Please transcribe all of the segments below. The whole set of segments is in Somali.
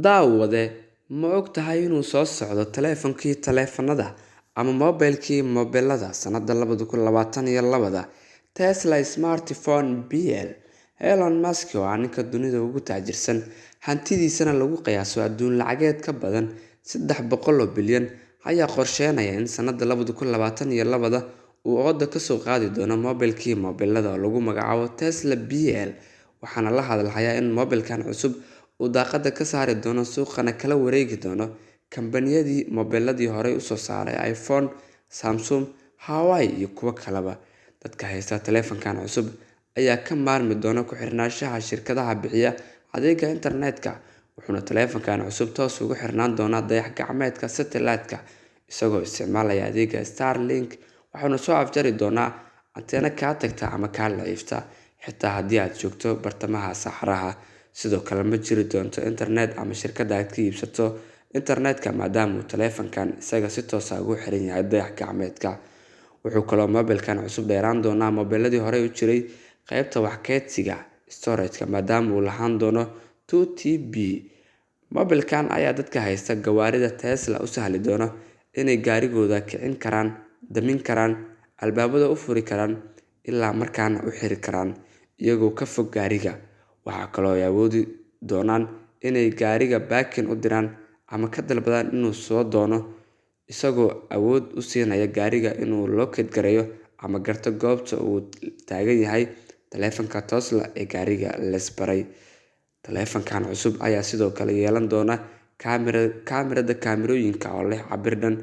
Daawade, ma ogtahay inuu soo socdo taleefankii taleefanada ama moobilkii moobilada sanada 2022, Tesla Smartphone BL? Elon Musk, oo ah ninka dunida ugu taajirsan, hantidiisana lagu qiyaaso adduun lacageed ka badan 300 oo bilyan, ayaa qorsheynaya in sanada 2022 uu ooda kasoo qaadi doono moobilkii moobilada oo lagu magacaabo Tesla BL. Waxaana la hadalhayaa in moobilkan cusub uu daaqada ka saari doono suuqana kala wareegi doono kambaniyadii moobiladii horey usoo saaray iPhone, Samsung, Huawei iyo kuwo kaleba. Dadka haysta taleefankan cusub ayaa ka maarmi doona ku xirnaanshaha shirkadaha bixiya adeega internetka, wuxuuna taleefankan cusub toos ugu xirnaan doonaa dayax gacmeedka satellite-ka isagoo isticmaalaya adeega Starlink, waxaana soo afjari doonaa anteena kaa tagta ama kaa laciifta xitaa haddii aad joogto bartamaha saxaraha. Sidoo kale ma jiri doonto internet ama shirkadda aad ka iibsato internetka, maadaama uu taleefankan isaga si toos ah ugu xiran yahay dayax gacmeedka. Wuxuu kaloo moobilkan cusub dheeraan doonaa moobiladii horey u jiray qaybta wax kaydsiga storage-ka, maadaama uu lahaan doono 2 TB. Moobilkan ayaa dadka haysta gawaarida Tesla u sahli doona inay gaarigooda kicin karaan, damin karaan, albaabada u furi karaan, ilaa markaana u xiri karaan iyagoo ka fog gaariga. Waxaa kaloo ay awoodi doonaan inay gaariga baakin u diraan ama ka dalbadaan inuu soo doono, isagoo awood u siinaya gaariga inuu locate gareeyo ama garto goobta uu taagan yahay taleefanka Tesla ee gaariga leesbaray. Taleefankan cusub ayaa sidoo kale yeelan doona kaamirada kaamirooyinka oo leh cabir dhan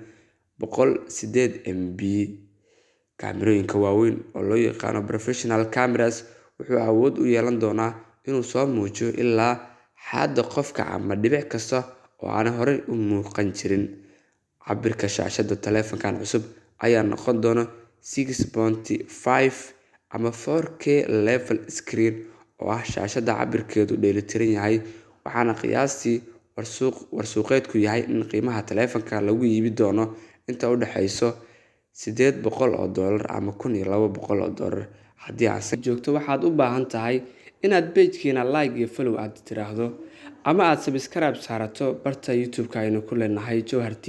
108 MB. Kaamirooyinka waaweyn oo loo yaqaano professional cameras wuxuu awood u yeelan doonaa inuu soo muujiyo ilaa xadda qofka ama dhibic kasta oo aan horey u muuqan jirin. Cabirka shaashadda taleefankan cusub ayaa noqon doona 6.5 ama 4K level screen, oo ah shaashadda cabirkeedu dheellitiran yahay, waxaana qiyaastii warsuuqeedku yahay in qiimaha taleefanka lagu iibi doono inta u dhaxaysa $800 ama $1,200. Haddii aad joogto, waxaad u baahan tahay inaad page-keena like iyo follow aad tiraahdo ama aad subscribe saarato barta YouTube-ka aynu ku leenahay Jowhar TV.